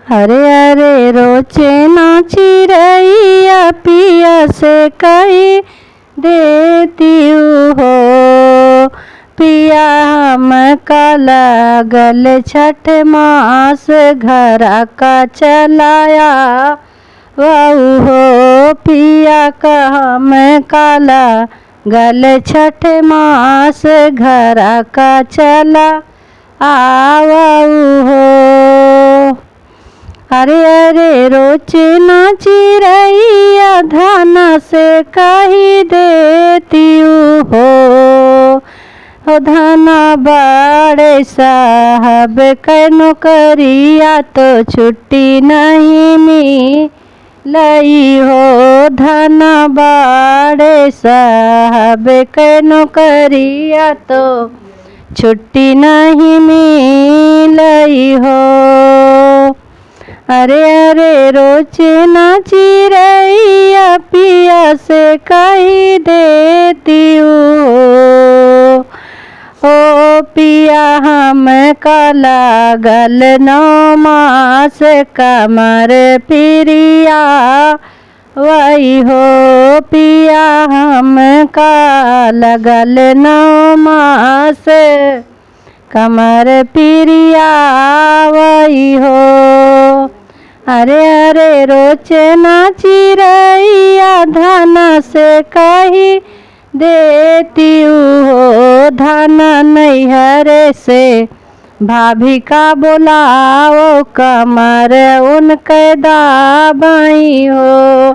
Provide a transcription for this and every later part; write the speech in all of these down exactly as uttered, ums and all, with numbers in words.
अरे अरे रोचना चिरैया पिया से कही देतिउ हो, पिया हमका लागल छठ मास घरा का चलाया वहु हो, पिया का हमका लागल छठ मास घरा का चला आवहु हो। अरे अरे रोचना चिरैया धना से कही देतिउ हो, हो धना बाड़े साहब के नौकरिया तो छुट्टी नहीं मिलई हो, धना बाड़े साहब के नौकरिया तो छुट्टी नहीं मिलई हो। अरे अरे रोचना चिरैया पिया से कही देतिउ हो, ओ पिया हमका लागल नौ मास कमर पिरिया वही हो, पिया हमका लागल नौ मास कमर पिरिया वही हो। अरे अरे रोचना चिरैया धना से कही देतिउ हो, धना नैहरे से भाभी का बोलाओ कमर उनके दाबई हो,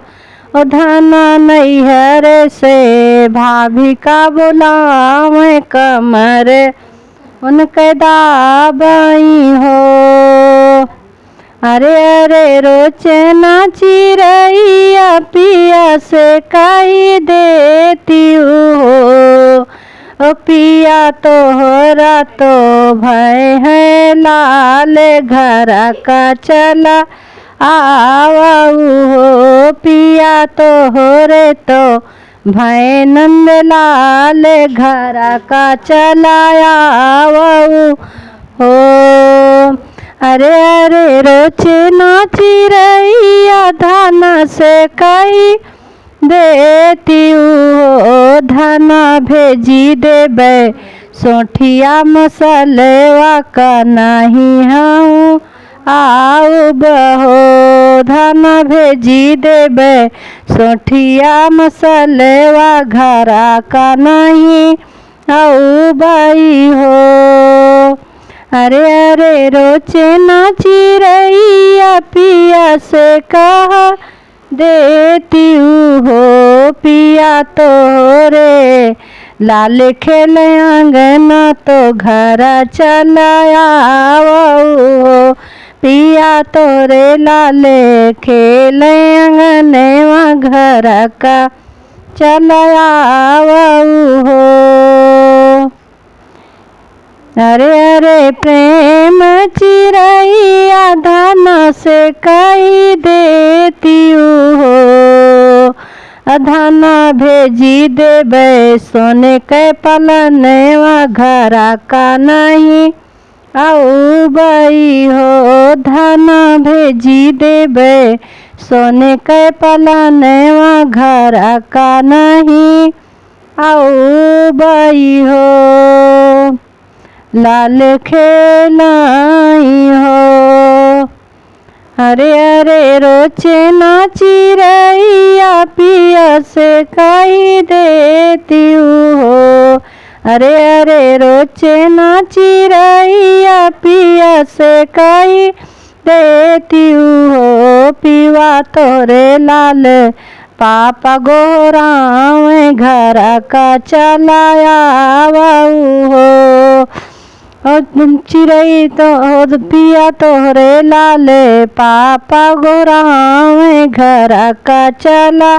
ओ धना नैहरे से भाभी का बोलावे कमर उनके दाबई हो। अरे अरे रोचना चिरैया पिया से कही देतिउ हो, ओ पिया तोहरा तो भय है लाल घरा का चला आवहु हो, पिया तोहरे तो भय नंदलाल घरा का चला आवहु हो। अरे अरे रोचना चिरैया धना से कही देतिउ हो, धना भेजी देबे सोठिया मसलवा का नाही हूँ आउब हो, धना भेजी देबे सोठिया मसलवा घरा का नाही आउबई हो। अरे अरे रोचना चिरैया पिया से कहा देतिउ हो, पिया तोहरे लाल खेल अंगना तो घरा चला आवहु हो, पिया तोहरे लाल खेल अंगनवा घरा का चला आवहु हो। अरे अरे प्रेम चिरैया धना से कही देतिउ हो, धना भेजी देबे सोने के पलनवा घरा का नहीं आउबई हो, धना भेजी देबे सोने के पलनवा घरा का नहीं आउबई हो, लाल खेलई हो। अरे अरे रोचना चिरैया पिया से कही देतिउ हो, अरे अरे रोचना चिरैया पिया से कही देतिउ हो, पिया तोहरे लाल पापा गोहरावे घरा का चला आवहु हो। ओ चिरई तो, ओ पिया तोहरे लाल पापा गोहरावे घरा का चला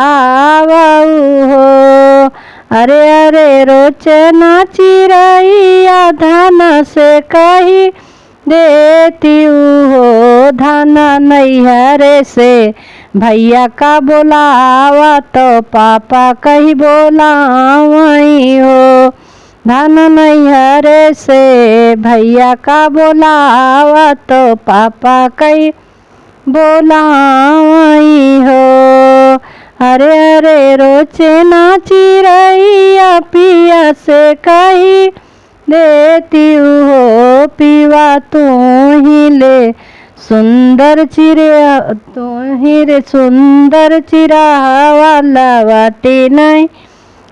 आवहु हो। अरे अरे रोचना चिरैया धना से कही देतिउ हो, धना नैहरे से भैया का बोलावा तो पापा कही बोलावई हो। धन नैहरे से भैया का बोलावा तो पापा कई बोलावई हो। अरे अरे रोचे ना चिरैया पिया से कही देती हो पिवा तू ही ले सुंदर चिरे तू ही रे सुंदर चिरहवा लवटी नहीं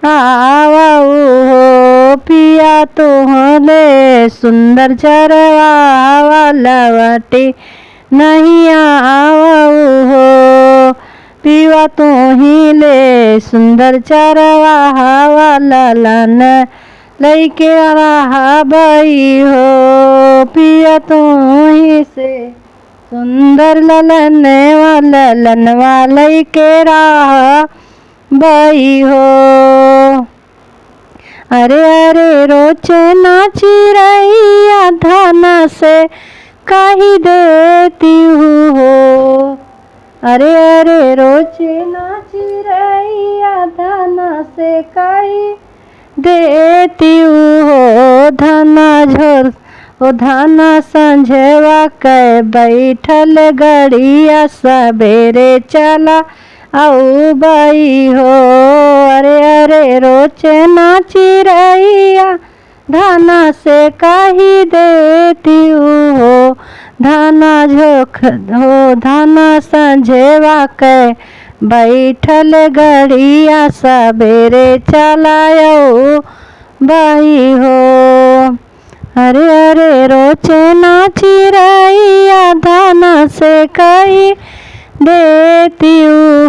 आवा हो पिया तोहले सुंदर चिरहवा लवटी नहीं आवा हो पिवा तोही ले सुंदर चिरहवा ललन लैके रहबई हो पिया तोही से सुंदर ललनवा ललनवा लैके रह बई हो। अरे अरे रोचे ना चिरैया धन से कही देती हूँ हो। अरे अरे रोचे ना चिरैया धन से कही देती हूँ हो। धन झोर ओ धन संझवा के बैठल गड़िया सबेरे चला अउबई हो। अरे अरे रोचे ना चिरैया धन से कही देती हो। धन झोख हो धन संझवा के बैठल गड़िया सबेरे चला अउबई हो। अरे अरे रोचे ना चिरैया धन से कही देती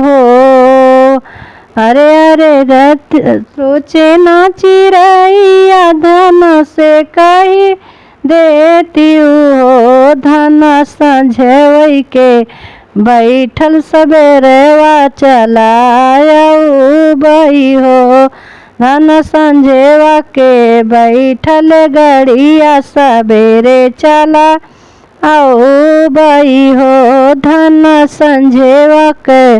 हो। अरे अरे रत- रोचे ना चिरैया धन से कही देती हो। धन संझवई के बैठल सबेरवा चला अउबई हो। धन संझेवा के बैठल गड़िया सबेरे चला अउबई हो। धन संझेवा के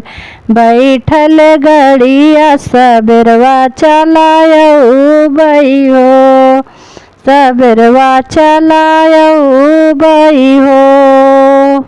बैठल गड़िया सबेरवा चला अउबई हो। सबेरवा चला अउबई हो।